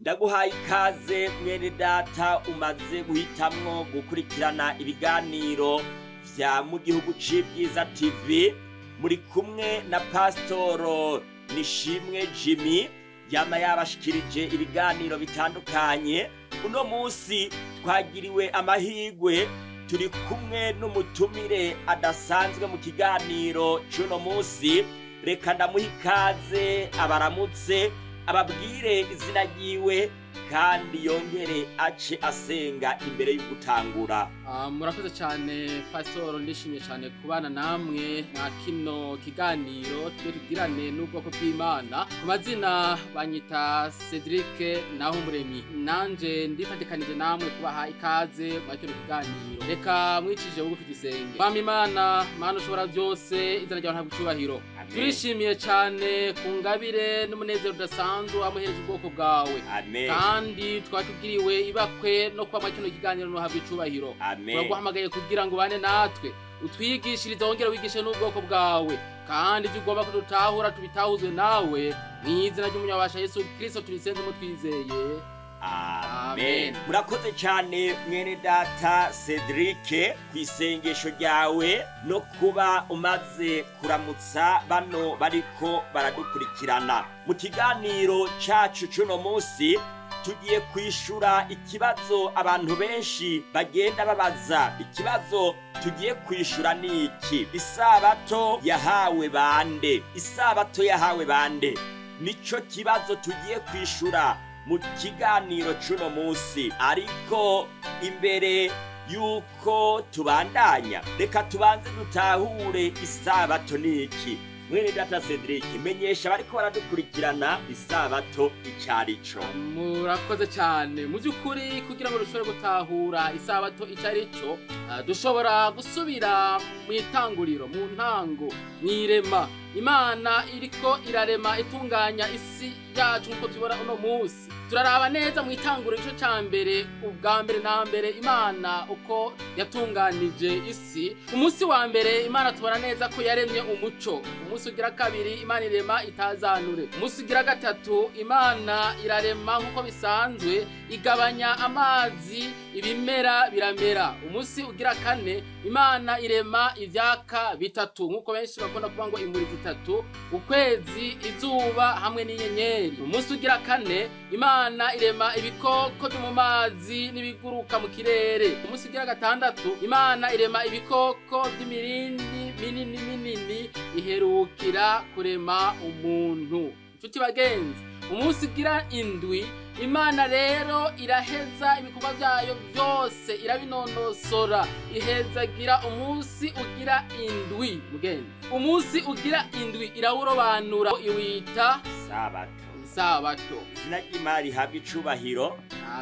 Ndaguhaye ikaze mwene data umaze guhitamwo gukurikirana ibiganiro vya mu gihugu c'Ibyiza TV. Muri kumwe na Pasitoro Nishimwe Jimmy, yama yabashikirije ibiganiro bitandukanye. Uno munsi twagiriwe amahirwe, turi kumwe n'umutumire adasanzwe mu kiganiro c'uno munsi. Reka ndamuha ikaze, abaramutse, ababwire izina ryiwe, kandi yongere ace asenga imbere y'ugutangura. Murakoze cyane pasitoro, ndishimye cyane kubana namwe mwa kino kiganiro tujye tugirane n'ubwoko bw'Imana. Ku mazina banyita Cedric naho umuremyi, nanje ndifatikanije namwe kubaha ikaze mwa kino kiganiro. Reka mwicije bugufi dusenge. Mwami Imana, Mana ushobora byose, izina ryawe ntabwo icubahiro. Turishimiye cyane ku ngabire n'umunezero udasanzwe wamuhereza ubwoko bwawe. Amen. Kandi twaba tugiriwe ibakwe no kuba mwa kino kiganiro, ntuhabwe icubahiro. Amen. Turaguhamagaye kugira ngo ubane natwe, utwigishirize, wongere wigishe n'ubwoko bwawe, kandi ibyo ugomba kudutahura tubitahuzwe nawe. Mu izina ry'umunyabasha Yesu Kristo tubisenze twizeye. Amen. Amen. Murakoze cyane mwene data Cedric ku isengesho ryawe no kuba umaze kuramutsa bano bariko baradukurikirana. Mu kiganiro cacu c'uno munsi tugiye kwishura ikibazo abantu benshi bagenda babaza. Ikibazo tugiye kwishura ni iki: isabato yahawe bande? Isabato yahawe bande? Nico kibazo tugiye kwishura mu kiganiro c'uno munsi. Ariko imbere yuko tubandanya, reka tubanze dutahure isabato ni iki. Mwene data Cedric, menyesha bariko baradukurikirana isabato icarico. Murakoze cyane. Mu by'ukuri, kugira ngo dushobore gutahura isabato icyo ari cyo, dushobora gusubira mu itanguriro, mu ntango, mu irema. Imana iriko irarema, itunganya isi yacu nk'uko tubibona uno munsi. Turaraba neza mu itanguriro igice ca mbere. Ubwa mbere na mbere, Imana uko yatunganije isi: ku munsi wa mbere Imana tubona neza ko yaremye umuco. Umunsi ugira kabiri Imana irema itazanure. Umunsi ugira gatatu Imana irarema nk'uko bisanzwe, igabanya amazi, ibimera biramera. Umunsi ugira kane Imana irema ivyaka bitatu, nk'uko benshi bakunda kuvuga ngo imuri zitatu: ukwezi, izuba hamwe n'inyenyeri. Umunsi ugira kane Imana irema ibikoko byo mu mazi n'ibiguruka mu kirere. Umunsi ugira gatandatu Imana irema ibikoko by'imirindi minini minini, iherukira kurema umuntu. Inshuti bagenzi, umunsi ugira indwi Imana rero iraheza ibikorwa byayo byose, irabinonosora, ihezagira umunsi ugira indwi. Mugenzi, umunsi ugira indwi irawurobanura, iwita Sabato. Isabato. Izina ry'Imana rihabwa icubahiro.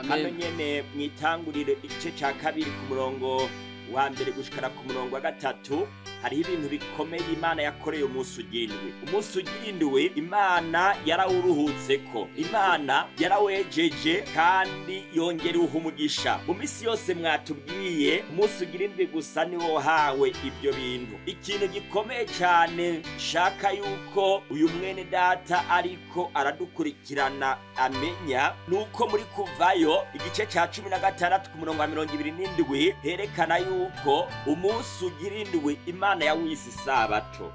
Hano Amen. nyene mwitangurire igice ca kabiri, ku murongo wa mbere gushikana ku murongo wa gatatu, hariho ibintu bikomeye Imana yakoreye umunsi ugira indwi. Umunsi ugira indwi Imana yarawuruhutseko, Imana yarawejeje kandi yongera iwuha umugisha. Mu minsi yose mwatubwiye, umunsi ugira indwi gusa niwo wahawe ibyo bintu. Ikintu gikomeye cyane nshaka yuko uyu mwene data ariko aradukurikirana amenya nuko muri Kuvayo igice ca 16 ku murongo wa 27 herekana yuko umunsi ugira indwi Imana yawise isabato.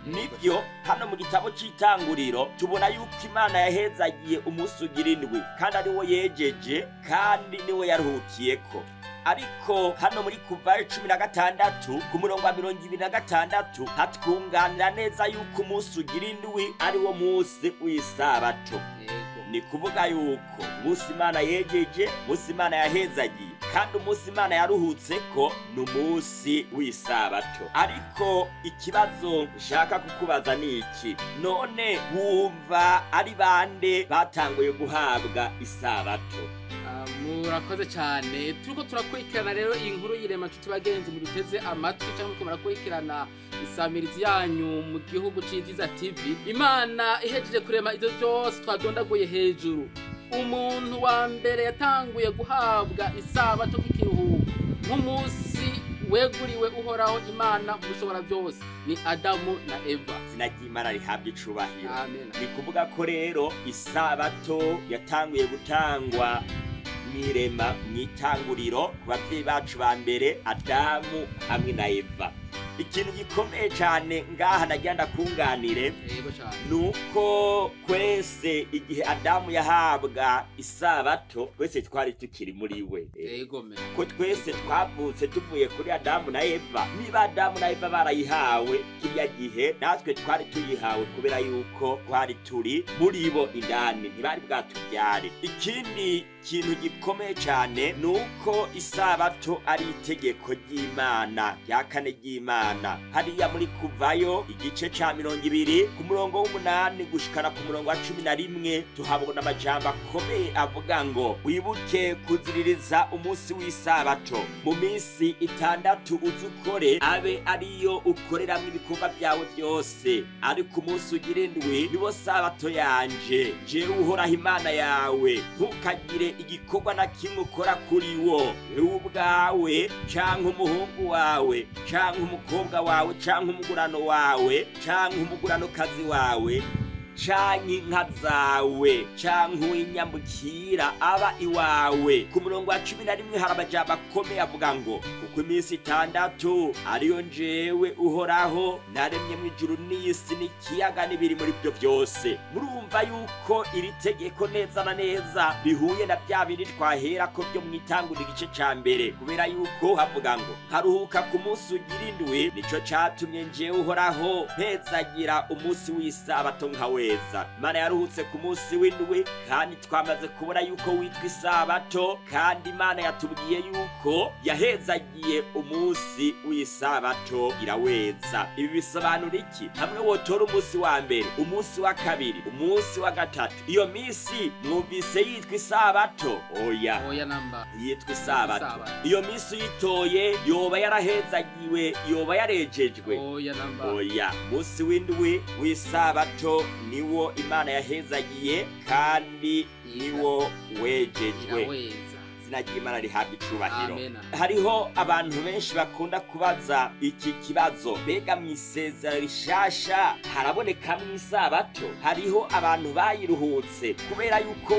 Nibyo, hano mu gitabo c'Itanguriro tubona yuko Imana yahezagiye umunsi ugira indwi, kandi ari wo yejeje, kandi niwo yaruhukiyeko. Ariko hano muri Kuvayo 16 ku murongo wa 26 hatwunganira neza yuko umunsi ugira indwi ari wo munsi w'isabato. Ni kuvuga yuko umunsi Imana yejeje, umunsi Imana yahezagiye, kandi umunsi Imana yaruhutseko ni umunsi w'isabato. Ariko ikibazo nshaka kukubaza ni iki: none wumva ari bande batanguye guhabwa isabato? Murakoze cyane. Turiko turakurikirana rero iyi nkuru y'irema. Nshuti bagenzi muduteze amatwi cyangwa muriko murakurikirana isamirizi yanyu mu gihugu c'Ibyiza TV, Imana ihejeje kurema ivyo byose twadondaguye hejuru, umuntu wa mbere yatanguye guhabwa isabato nk'ikiruhuko, nk'umunsi. weguriwe Uhoraho Imana Mushobora byose. Ni Adamu na Eva. Izina ry'Imana rihabwa icubahiro. Amen. Ni kuvuga ko rero isabato yatanguye gutangwa mw'irema, mw'itanguriro, ku babyeyi bacu ba mbere, Adamu hamwe na Eva. Ikintu gikomeye cyane ngaha nagira ndakunganire Yego cyane. Nuko twese igihe Adamu yahabwa isabato, twese twari tukiri muri we. Yego me. Ko twese twavutse tuvuye kuri Adamu na Eva. Niba Adamu na Eva barayihawe kiriya gihe, natwe twari tuyihawe kubera yuko twari turi muri bo indani, ntibari bwatubyare. Ikindi kintu gikomeye cyane ni uko isabato ari itegeko ry'Imana rya kane ry'Imana. Hariya muri Kuvayo igice ca 20 ku murongo w'8 gushikana ku murongo wa 11, tuhabona amajambo akomeye avuga ngo: "Wibuke kuziririza umunsi w'isabato. Mu minsi 6 uze ukore, abe ariyo ukoreramwo ibikorwa byawe byose, ariko umunsi ugira indwi niwo sabato yanje, jewe Uhoraho Imana yawe. Ntukagire igikorwa na kimwe ukora kuri wo, wewe ubwawe, canke umuhungu wawe, canke umukobwa wawe, canke umugurano wawe, canke umuguranokazi wawe, canke inka zawe, canke uw'inyambukira aba iwawe." Ku murongo wa 11 hari amajambo akomeye avuga ngo: "Kuko iminsi 6 ariyo njewe Uhoraho naremye ijuru n'isi n'ikiyaga n'ibiri muri byo byose." Murumva yuko iri tegeko neza na neza rihuye na bya bindi twahera ko byo mwitangura igice ca mbere, kubera yuko havuga ngo: "Nkaruhuka ku munsi ugira indwi, nico catumye njewe Uhoraho mpezagira umunsi w'isabato nkaweza." Imana yaruhutse ku munsi w'indwi, kandi twamaze kubona yuko witwa isabato, kandi Imana yatubwiye yuko yahezagiye umunsi w'isabato iraweza. Ibi bisobanura iki? Hamwe wotora umunsi wa mbere, umunsi wa kabiri, umunsi wa gatatu, iyo minsi mwumvise yitwa isabato? Oya. Oya namba. Yitwa isabato. Isabato. Iyo minsi uyitoye yoba yarahezagiwe, yoba yarejejwe? Oya namba. Oya. Umunsi w'indwi w'isabato niwo Imana yahezagiye kandi niwo wejejwe. Iraweza. Izina ry'Imana rihabwa icubahiro. Amen. Hariho abantu benshi bakunda kubaza iki kibazo: mbega mu isezerano rishasha harabonekamwo isabato? Hariho abantu bayiruhutse? Kubera yuko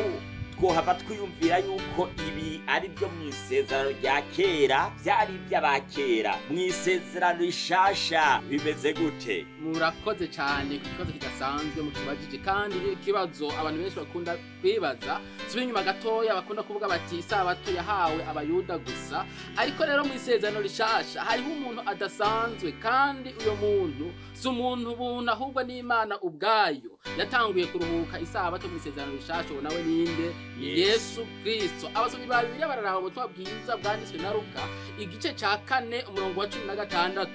twohava twiyumvira yuko ibi ari byo mu isezerano rya kera, byari iby'abakera. Mu isezerano rishasha bimeze gute? Murakoze cyane ku kibazo kidasanzwe mutubajije, kandi ni ikibazo abantu benshi bakunda kwibaza. Subira inyuma gatoya, bakunda kuvuga bati isabato yahawe abayuda gusa. Ariko rero mu isezerano rishasha hariho umuntu adasanzwe, kandi uyo muntu si umuntu buntu, ahubwo n'Imana ubwayo yatanguye kuruhuka isabato mu isezerano rishasha. Uwo nawe ninde? Ni Yesu. Yesu Kristo. Abasomyi ba Bibiliya bararaba ubutumwa bwiza bwanditswe na Luka igice ca 4 umurongo wa 16.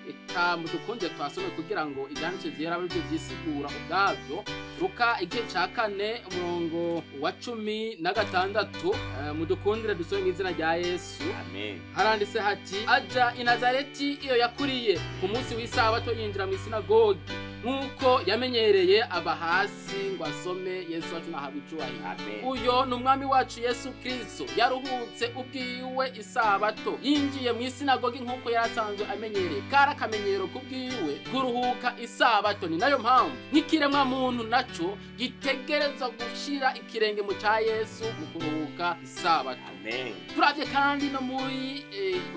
Eka mudukunze twasome kugira ngo ibyanditswe vyera abe arivyo vyisigura ubwavyo. Luka igice ca 4 umurongo wa 16, mudukundire dusome mu izina rya Yesu. Amen. Haranditse hati: "Aja i Nazareti iyo yakuriye, ku munsi w'isabato yinjira mu isinagogi nk'uko yamenyereye, aba hasi ngo asome. Yesu wacu nahabwa icubahiro." Amen. Uyo ni umwami wacu Yesu Kristo, yaruhutse ubwiwe isabato, yinjiye mu isinagogi nk'uko yari asanzwe amenyereye. Kari akamenyero kubwiwe kuruhuka isabato. Ni nayo mpamvu nk'ikiremwa muntu naco gitegerezwa gushira ikirenge mu ca Yesu mu kuruhuka isabato. Amen. Turavye kandi no muri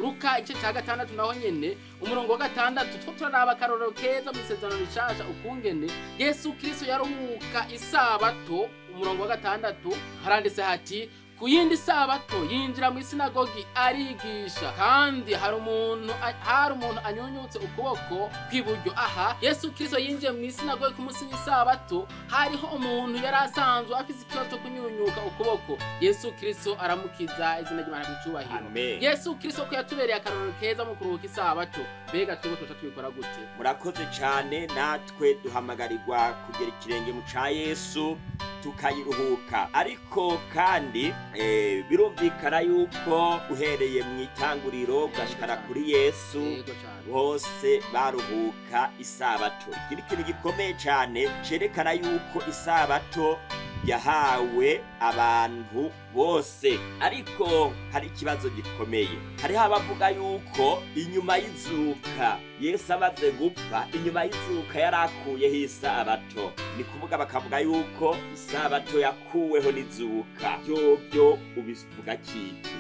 Luka igice ca 6 naho nyene umurongo wa 6, two turaraba akarorero keza mu isezerano rishasha ukungene Yesu Kristo yaruhuka isabato. Umurongo wa 6 haranditse hati: "Ku yindi sabato yinjira mu isinagogi arigisha, kandi hari umuntu anyunyutse ukuboko kw'iburyo." Aha Yesu Kristo yinjiye mu isinagogi ku munsi w'isabato, hariho umuntu yari asanzwe afise ikibazo cyo kunyunyuka ukuboko. Yesu Kristo aramukiza. Izina ry'Imana ry'icubahiro. Amen. Yesu Kristo ko yatubereye akarorero keza mu kuruhuka isabato, mbega twebwe tuca tubikora gute? Murakoze cyane. Natwe duhamagarirwa kugera ikirenge mu ca Yesu tukayiruhuka. Ariko kandi birumvikana yuko uhereye mu itanguriro ugashikana kuri Yesu, Yego cyane. bose baruhuka isabato. Iki ni ikintu gikomeye cyane cerekana yuko isabato Yahawe abantu bose. Ariko hari ikibazo gikomeye. Hariho abavuga yuko inyuma y'izuka, Yesu amaze gupfa, inyuma y'izuka yari akuyeho isabato. Ni kuvuga bakavuga yuko isabato yakuweho n'izuka. Vyovyo ubivuga kiki?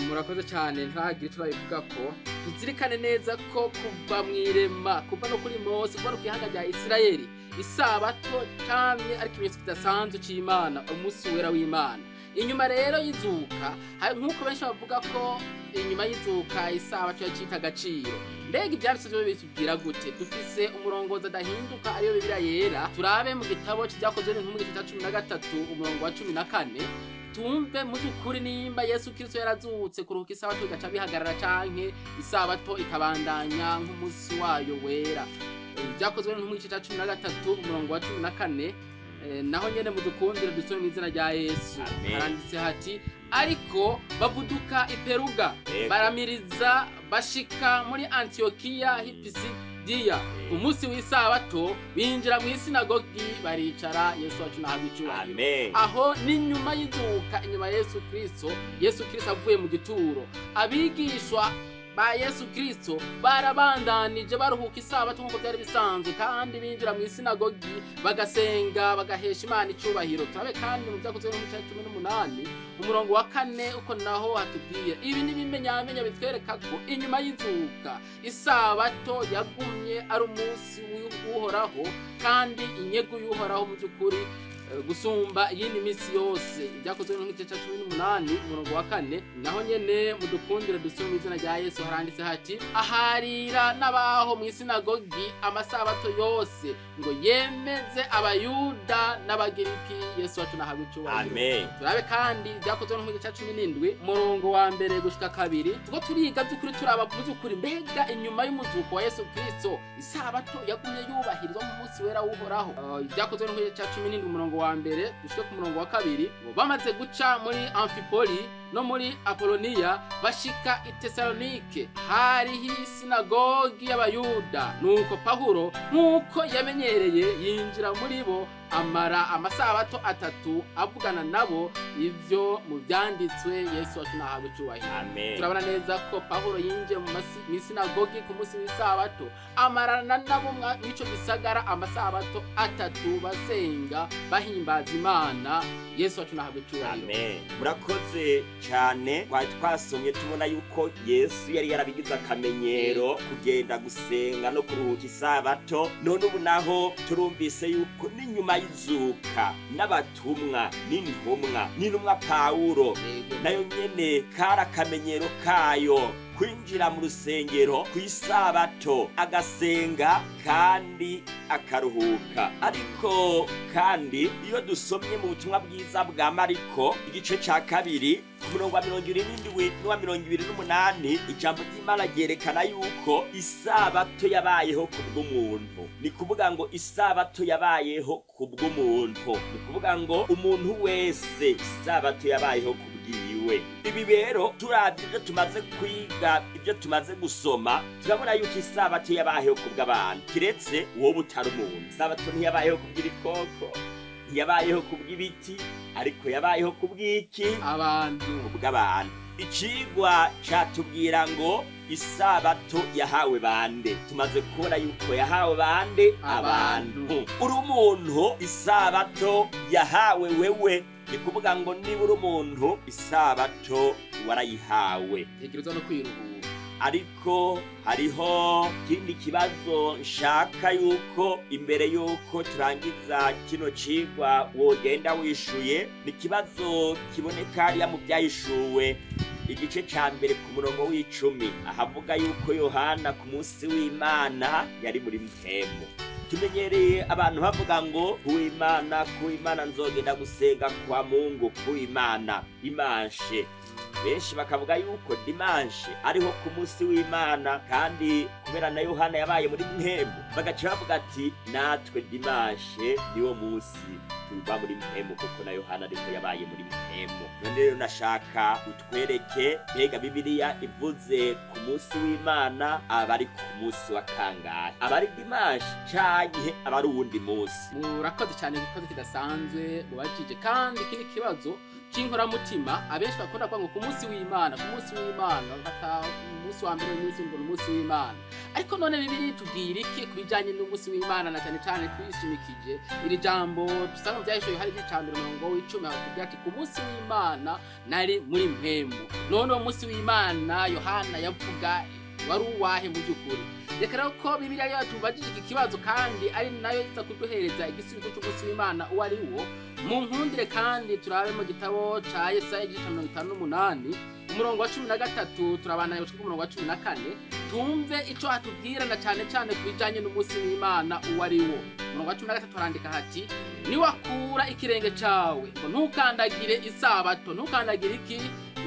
Murakoze cyane. Ntagire icyo babivuga ko tuzirikane neza ko kuva mu irema, kuva no kuri Mose, kuva no ku ihanga rya Isirayeli, isabato camye ari ikimenyetso kidasanzwe c'Imana, umunsi wera w'Imana. Inyuma rero y'izuka, nk'uko benshi bavuga ko inyuma y'izuka isabato yacita agaciro, mbega ivyanditswe vyo bitubwira gute? Dufise umurongozi adahinduka, ariyo Bibiliya Yera. Turabe mu gitabo c'Ivyakozwe n'Intumwa, igice ca 13, umurongo wa 14, tumve mu by'ukuri nimba Yesu Kristo yarazutse, kuruhuka isabato bigaca bihagarara canke isabato ikabandanya nk'umunsi wayo wera. Ibyakozwe n'Intumwa, igice ca 13, umurongo wa 14, naho nyene mudukundire dusome mu izina rya Yesu. Amen. Haranditse hati: "Ariko bavuduka iPeruga, baramiriza bashika muri Antiyokiya h'Ipisidiya. Ku munsi w'isabato binjira mu isinagogi baricara. Yesu wacu nahabwa icyubahiro." Amen. Aho ni nyuma y'izuka, inyuma ya Yesu Kristo. Yesu Kristo avuye mu gituro, abigishwa ba Yesu Kristo barabandanije baruhuka isabato nk'uko byari bisanzwe, kandi binjira mu isinagogi bagasenga, bagahesha Imana icubahiro. Turabe kandi mu Byakozwe no mu cya 18, umurongo wa 4, uko naho hatubwiye. Ibi ni ibimenyamenya bitwereka ko inyuma y'izuka isabato yagumye ari umunsi w'Uhoraho kandi inyegu y'Uhoraho mu by'ukuri gusumba iyindi minsi yose. Ibyakozwe n'igice cya 18, umurongo wa 4, naho nyene mudukundire dusome mu izina rya Yesu. Haranditse hati: "Aharira n'abaho mu isinagogi amasabato yose ngo yemeze Abayuda n'Abagiriki. Yesu wacu nahabwa icubahiro." Amen. Turabe kandi Ibyakozwe no cya 17, umurongo wa 1 gushika 2. Tuko turiga by'ukuri, turaba mu by'ukuri mbega inyuma y'umuzuko wa Yesu Kristo isabato yagumye yubahirizwa nk'umunsi wera w'Uhoraho. Ibyakozwe no cya 17, umurongo wa 1 gushika ku murongo wa 2, ngo: "Bamaze guca muri Amfipoli no muri Apoloniya bashika i Tesalonike, hariho isinagogi y'Abayuda. Nuko Pawulo, nk'uko yamenyereye, yinjira muri bo, amara amasabato 3 avugana nabo ivyo mu vyanditswe. Yesu wacu nahabwe icubahiro." Amen. Turabona neza ko Pawulo yinjiye mu mw'isinagogi ku munsi w'isabato, amarana nabo mw'ico gisagara amasabato 3, basenga, bahimbaza Imana. Yesu wacu nahabwe icubahiro. Amen. Murakoze cyane. Twari twasomye tubona yuko Yesu yari yarabigize akamenyero kugenda gusenga no kuruhuka isabato. None ubu naho turumvise yuko n'inyuma y'izuka n'abatumwa n'intumwa n'intumwa Pawulo nayo nyene kari akamenyero kayo kwinjira mu rusengero ku isabato, agasenga kandi akaruhuka. Ariko kandi iyo dusomye mu Butumwa Bwiza bwa Mariko, igice ca 2, ku murongo wa 77 n'uwa 28, ijambo ry'Imana ryerekana yuko isabato yabayeho ku bw'umuntu. Ni kuvuga ngo isabato yabayeho ku bw'umuntu, ni kuvuga ngo umuntu wese isabato yabayeho ku bwiwe. Ibi rero, turavye ibyo tumaze kwiga, ibyo tumaze gusoma, turabona yuko isabato yabayeho ku bw'abantu, kiretse wowe utari umuntu. Isabato ntiyabayeho ku bw'ibikoko, ntiyabayeho ku bw'ibiti, ariko yabayeho ku bw'iki? Abantu. Bw'abantu. Icigwa catubwira ngo isabato yahawe bande? Tumaze kubona yuko yahawe bande? Abantu. Uri umuntu, isabato yahawe wewe. Ni kuvuga ngo niba uri umuntu, isabato warayihawe. Tegerezwa no kwiruhura. Ariko hariho ikindi kibazo nshaka yuko imbere yuko turangiza kino cigwa wogenda wishuye. Ni ikibazo kiboneka hariya mu Byahishuwe, igice ca 1, ku murongo w'10, ahavuga yuko Yohana ku munsi w'Imana yari muri mpemu. Tumenyereye abantu bavuga ngo kuw'Imana, kuw'Imana nzogenda gusenga kwa Mungu kuw'Imana imanshe. Benshi bakavuga yuko dimanche ariho ku munsi w'Imana, kandi kubera na Yohana yabaye muri mpemu, bagaca bavuga ati natwe dimanche niwo munsi tuba muri mpemu, kuko na Yohana ariko yabaye muri mpemu. None rero nashaka utwereke, mbega Bibiliya ivuze ku munsi w'Imana aba ari ku munsi wa kangahe? Aba ari dimanche canke aba ari uwundi munsi? Murakoze cyane, ikibazo kidasanzwe mubajije, kandi iki ni ikibazo c'inkoramutima. Abenshi bakunda kuvuga ngo ku munsi w'Imana, ku munsi w'Imana, bafata umunsi wa mbere w'iminsi ngo ni umunsi w'Imana. Ariko none Bibiliya itubwira iki ku bijanye n'umunsi w'Imana, na cyane cyane twishimikije iri jambo dusanga mu Vyahishuwe Yohana igice ca 1 umurongo w'10, hatubwira ati: "Ku munsi w'Imana nari muri mpemu"? None uwo munsi w'Imana Yohana yavuga wari uwahe mu by'ukuri? Reka rero ko Bibiliya yatubajije iki kibazo, kandi ari nayo iza kuduhereza igisubizo cy'umunsi w'Imana uwo ari wo, mu nkundire kandi turabe mu gitabo ca Yesaya igice ca 58 umurongo wa 13, turabandanya gushika ku murongo wa 14, tumve ico hatubwira na cane cane ku bijanye n'umunsi w'Imana uwo ari wo. Umurongo wa 13 harandika hati: "Niwakura ikirenge cawe ngo ntukandagire isabato", ntukandagire iki?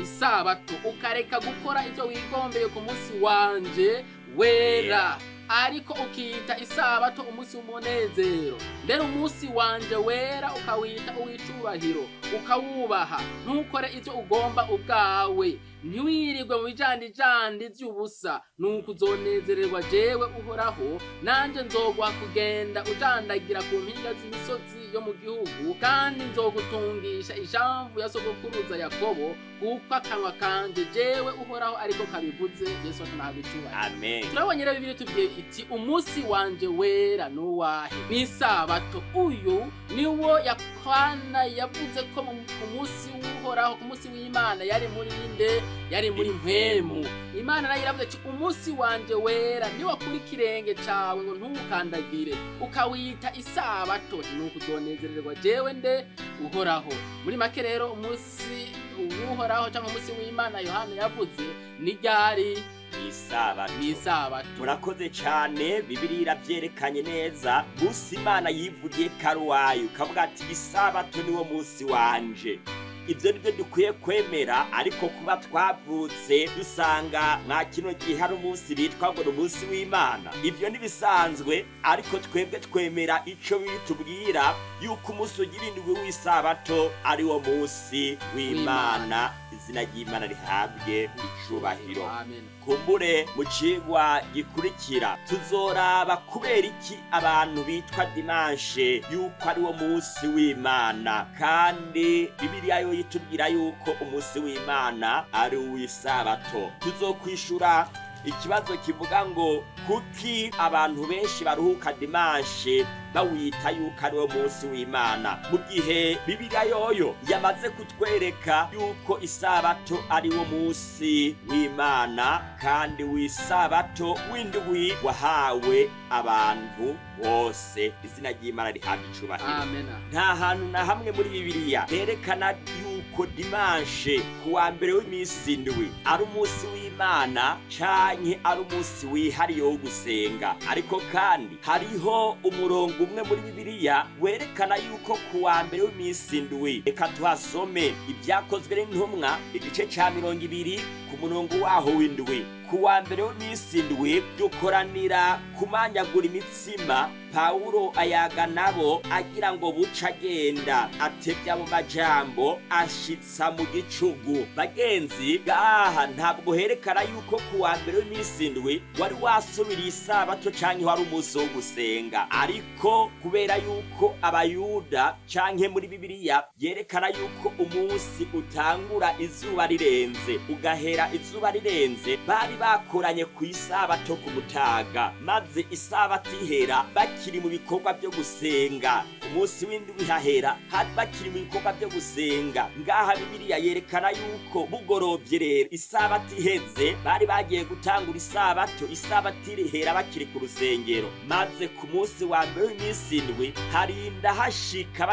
Isabato. "Ukareka gukora ivyo wigombeye ku munsi wanje wera, ariko ukita isabato umunsi w'umunezero, mbere umunsi wanje wera ukawita uw'icubahiro, ukawubaha, ntukore ivyo ugomba ubwawe, ntiwirirwe mu bijandijandi vy'ubusa, nuko uzonezererwa jewe Uhoraho, nanje nzoguha kugenda ujandagira ku mpinga z'imisozi yo mu gihugu, kandi nzogutungisha ijamvu ya sogokuruza Yakobo, kuko akanwa kanje jewe Uhoraho ariko kabivuze." Yesu atunahabwa icubahiro. Amen. Turabonye rero Bibiliya tubwiye iti: "Umunsi wanje wera nuwahe?" Ni isabato. Uyu niwo Yohana yavuze ko ku munsi w'Uhoraho, ku munsi w'Imana, yari muri nde? Yari muri mpemu. Imana nayo iravuze ati: "Umunsi wanje wera niwakura ikirenge cawe ngo ntukandagire, ukawita isabato, nuko uzonezererwa jewe nde? Uhoraho." Muri make rero, umunsi w'Uhoraho cyangwa umunsi w'Imana Yohana yavuze ni ryari? Isabato. Ni isabato. Murakoze cyane. Bibiliya iravyerekanye neza. Munsi Imana yivugiye karuwayo, ukavuga ati isabato niwo munsi wanje. Ibyo nibyo dukwiye kwemera. Ariko kuba twavutse dusanga mwa kino gihe hari umunsi bitwa ngo ni umunsi w'Imana, ibyo ntibisanzwe. Ariko twebwe twemera ico bitubwira, yuko umunsi ugira indwi w'isabato ari wo munsi w'Imana. Izina ry'Imana rihabwe icubahiro. Amen. Kumbure mu cigwa gikurikira tuzoraba kubera iki abantu bitwa dimanche yuko ari wo munsi w'Imana, kandi Bibiliya yo yitubwira yuko umunsi w'Imana ari uw'isabato. Tuzokwishura ikibazo kivuga ngo kuki abantu benshi baruhuka dimanche bawita yuko ari wo munsi w'Imana, mu gihe Bibiliya yoyo yamaze kutwereka yuko isabato ari wo munsi w'Imana, kandi w'isabato w'indwi wahawe abantu bose. Izina ry'Imana rihabwa icubahiro. Amen. Nta hantu na hamwe muri Bibiliya herekana yuko dimanche ku wa mbere w'iminsi indwi ari umunsi w'Imana canke ari umunsi wihariye wo gusenga. Ariko kandi hariho umurongo umwe muri Bibiliya werekana yuko ku wa mbere w'iminsi indwi. Reka tuhasome: Ibyakozwe n'Intumwa igice ca 20 ku murongo waho w'indwi. "Ku wa mbere w'iminsi indwi dukoranira kumanyagura imitsima, Pawulo ayaga nabo agira ngo buce agenda, atevya mu majambo ashitsa mu gicugu." Bagenzi, ngaha ntabwo herekana yuko ku wa mbere w'iminsi indwi wari wasubiriye isabato canke wari umunsi wo gusenga. Ariko kubera yuko Abayuda canke muri Bibiliya yerekana yuko umunsi utangura izuba rirenze ugahera izuba rirenze, bari bakoranye ku isabato ku mutaga, maze isabato ihera bakiri mu bikorwa byo gusenga. Umunsi w'indwi hahera bakiri mu bikorwa byo gusenga. Ngaha Bibiliya yerekana yuko bugorovye rero, isabato iheze, bari bagiye gutangura isabato, isabato irihera bakiri ku rusengero, maze ku munsi wa mbere w'iminsi indwi harinda hashika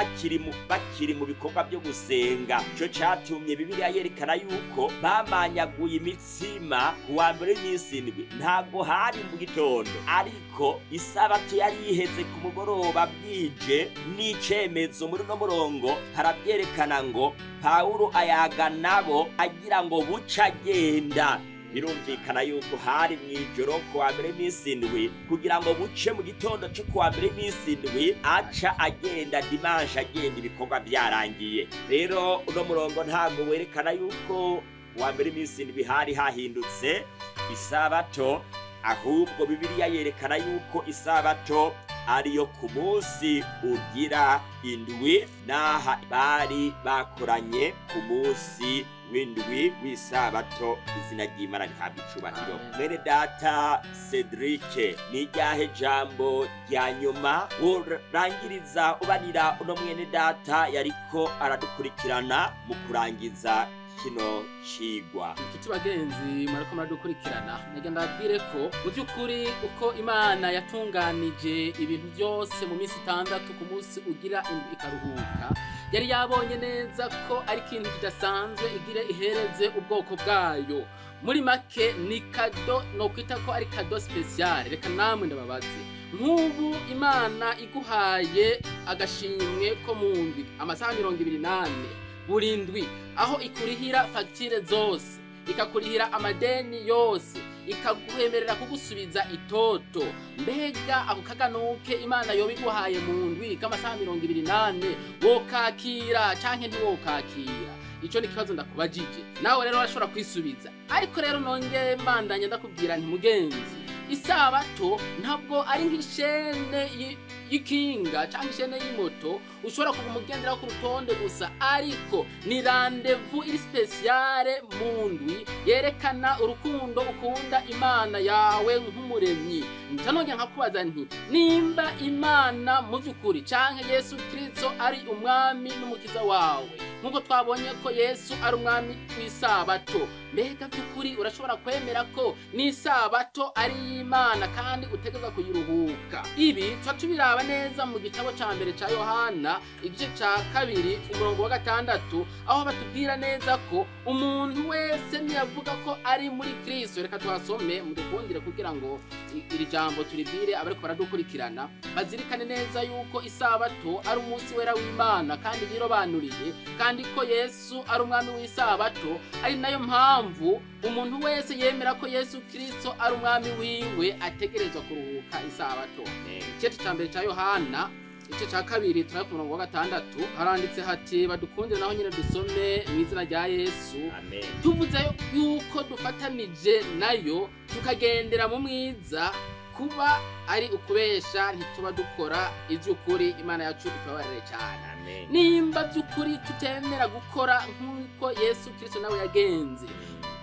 bakiri mu bikorwa byo gusenga. Ico catumye Bibiliya yerekana yuko bamanyaguye imitsima ku wa mbere. mbere w'iminsi indwi ntabwo hari mu gitondo, ariko isabato yari iheze ku mugoroba bwije. N'icemezo muri uno murongo harabyerekana ngo Pawulo ayaga nabo agira ngo buca agenda. Birumvikana yuko hari mu ijoro ku wa mbere w'iminsi indwi, kugira ngo buce mu gitondo cyo ku wa mbere w'iminsi indwi aca agenda dimanche, agenda ibikorwa byarangiye. Rero uno murongo ntabwo werekana yuko ku wa mbere w'iminsi indwi hari hahindutse isabato, ahubwo Bibiliya yerekana yuko isabato ariyo ku munsi ugira indwi, n'aha bari bakoranye ku munsi w'indwi w'isabato. Izina ry'Imana rihabwa icubahiro. Amen. Mwene data Cedric, ni iryahe jambo rya nyuma worangiriza ubarira uno mwene data yariko aradukurikirana mu kurangiza kino cigwa? Inshuti bagenzi murako muradukurikirana, nagira ndababwire ko mu by'ukuri uko Imana yatunganije ibintu byose mu minsi 6, ku munsi ugira indwi ikaruhuka, yari yabonye neza ko ari ikintu kidasanzwe igire ihereze ubwoko bwayo. Muri make ni kado, nokwita ko ari kado spéciale. Reka namwe ndababaze: nk'ubu Imana iguhaye agashimwe ko mu ndwi, amasaha 24 buri ndwi, aho ikurihira fagitire zose, ikakurihira amadeni yose, ikaguhemerera kugusubiza itoto, mbega ako kaganuke Imana yoba iguhaye mu ndwi k'amasaha 24, wokakira canke ntiwokakira? Ico ni ikibazo ndakubajije, nawe rero urashobora kwisubiza. Ariko rero nongeye mbandanya ndakubwira nti: mugenzi, isabato ntabwo ari nk'ishene y'ikinga cyangwa ishene y'imoto ushobora kuguma ugenderaho ku rutonde gusa, ariko ni rendez-vous iri spéciale mu ndwi yerekana urukundo ukunda Imana yawe nk'umuremyi. Ntanongera nkakubaza nti: nimba Imana mu by'ukuri canke Yesu Kristo ari umwami n'umukiza wawe, nk'uko twabonye ko Yesu ari umwami w'isabato, mbega by'ukuri urashobora kwemera ko n'isabato ari iy'Imana kandi utegerezwa kuyiruhuka? Ibi tuba tubiraba neza mu gitabo ca mbere ca Yohana, igice ca 2, umurongo wa 6, aho batubwira neza ko umuntu wese niyavuga ko ari muri Kristo. Reka tuhasome mudukundire kugira ngo iri jambo turibwire abariko baradukurikirana, bazirikane neza yuko isabato ari umunsi wera w'Imana kandi yirobanuriye, kandi ko Yesu ari umwami w'isabato, ari nayo mpamvu umuntu wese yemera ko Yesu Kristo ari umwami wiwe ategerezwa kuruhuka isabato. Igice ca mbere ca Yohana, igice ca 2, turi ku murongo wa 6, haranditse hati, badukundire naho nyine dusome mu izina rya Yesu. Amen. Tuvuze yuko dufatanije nayo tukagendera mu mwiza, kuba ari ukubesha, ntituba dukora iby'ukuri. Imana yacu itubabarire cyane. Amen. Nimba by'ukuri tutemera gukora nk'uko Yesu Kristo nawe yagenze,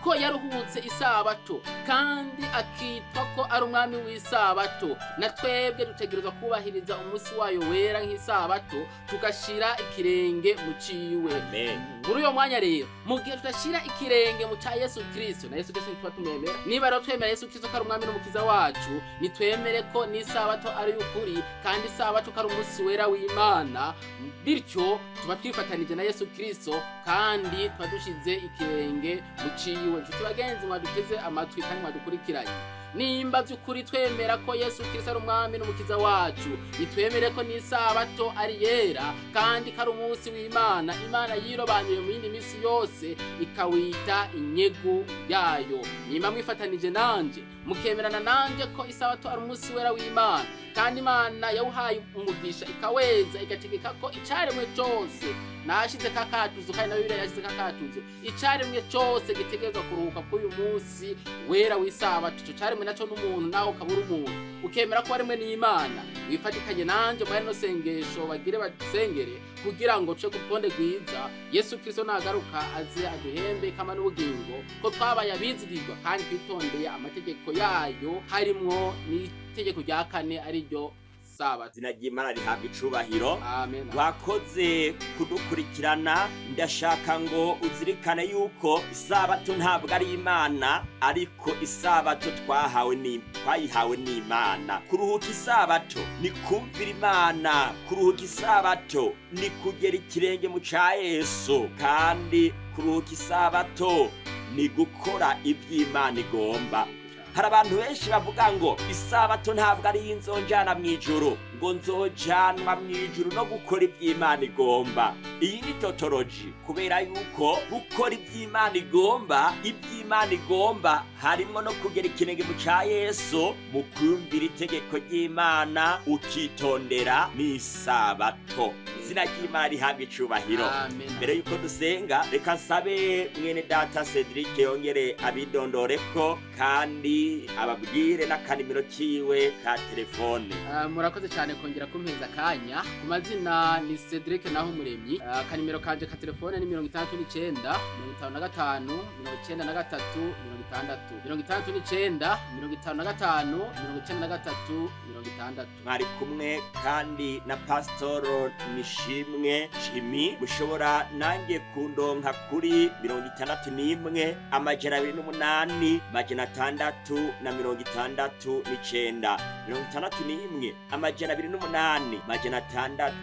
ko yaruhutse isabato kandi akitwa ko ari umwami w'isabato, na twebwe dutegerezwa kubahiriza umunsi wayo wera nk'isabato, tugashira ikirenge mu ciwe. Amen. Muri uyo mwanya rero, mu gihe tudashira ikirenge mu ca Yesu Kristo, na Yesu Kristo ntituba tumwemera. Niba rero twemera Yesu Kristo ko ari umwami n'umukiza wacu, nitwemere ko n'isabato ari ukuri, kandi isabato ko ari umunsi wera w'Imana. Bityo tuba twifatanije na Yesu Kristo kandi tuba dushize ikirenge mu ciwe. Nshuti bagenzi mwaduteze amatwi kandi mwadukurikiranye, nimba by'ukuri twemera ko Yesu Kristo ari umwami n'umukiza wacu, nitwemere ko n'isabato ari yera kandi ko ari umunsi w'Imana, Imana yirobanuye mu yindi minsi yose ikawita inyegu yayo. Nimba mwifatanije nanje, mukemerana nanje ko isabato ari umunsi wera w'Imana kandi Imana yawuhaye umugisha, ikaweza, igategeka ko icaremwe cose, nashize kakatuzo kandi na Bibiliya yashize kakatuzo, icaremwe cose gitegerezwa kuruhuka k'uyu munsi wera w'isabato, ico caremwe naco n'umuntu, nawe ukabura umuntu ukemera ko waremwe n'Imana, wifatikanye nanje muri rino sengesho bagire basengere kugira ngo tuce ku rutonde rwiza. Yesu Kristo nagaruka aze aduhembe kama n'ubugingo ko twabaye abizigirwa kandi twitondeye amategeko yayo, harimwo n'itegeko rya kane ari ryo sabato. Izina ry'Imana rihabwa icubahiro. Amen. Wakoze kudukurikirana. Ndashaka ngo uzirikane yuko isabato ntabwo ari Imana, ariko isabato twahawe ni twayihawe n'Imana. Kuruhuka isabato ni kumvira Imana, kuruhuka isabato ni kugera ikirenge mu ca Yesu, kandi kuruhuka isabato Ni gukora iby'Imana igomba. Hari abantu benshi bavuga ngo isabato ntabwo ari inzonjana mu ijuru, ngo nzojanwa mu ijuru no gukora iby'Imana igomba. Iyi ni totoloji, kubera yuko gukora iby'Imana igomba, iby'Imana igomba harimwo no kugera ikirenge mu ca Yesu mu kumvira itegeko ry'Imana, ukitondera n'isabato. Izina ry'Imana rihabwa icubahiro. Amen. Mbere yuko dusenga, reka nsabe mwene data Cedric yongere abidondore ko kandi ababwire n'akanimero kiwe ka telefone. Murakoze cyane kongera kumpeza akanya. Ku mazina ni Cedric naho umuremyi. Akanimero kanje ka telefone ni 69 55 93 60, 69 55 93 60. Mwari kumwe kandi na Pasitoro Nishimwe Jimmy. Mushobora nanjye kundonka kuri 61 208 669, 61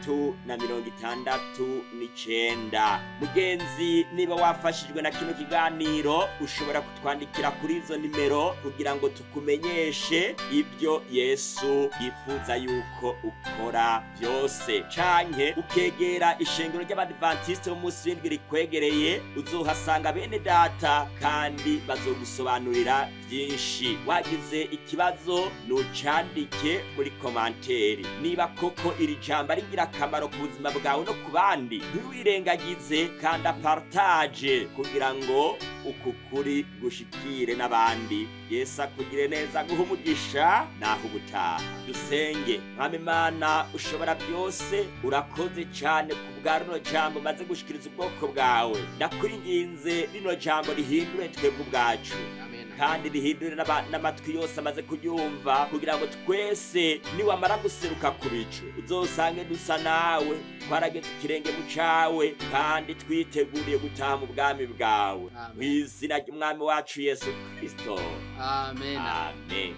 208 669. Mugenzi, niba wafashijwe na kino kiganiro, ushobora kutwandikira kuri izo nimero kugira ngo tukumenyeshe ibyo Yesu yifuza yuko ukora byose, canke ukegera ishengero ry'Abadivantiste b'umunsi w'indwi rikwegereye. Uzohasanga bene data kandi bazogusobanurira byinshi. Wagize ikibazo, nucandike muri komanteri. Niba koko iri jambo ari ingirakamaro ku buzima bwawe no ku bandi, ntiwirengagize kanda partage kugira ngo uku kuri gushikire n'abandi. Yesu akugire neza, guha umugisha. Naho ubutaha. Dusenge. Mwami Imana ushobora byose, urakoze cyane ku bwa rino jambo maze gushikiriza ubwoko bwawe. Ndakwinginze, rino jambo rihindure twebwe ubwacu Amen. kandi rihindure n'amatwi yose amaze kuryumva, kugira ngo twese niwamara guseruka ku bicu uzosange dusa nawe, twarageze ikirenge mu cawe kandi twiteguriye gutaha mu bwami bwawe. Amen. Mu izina ry'Umwami wacu Yesu Kristo. Amen. Amen.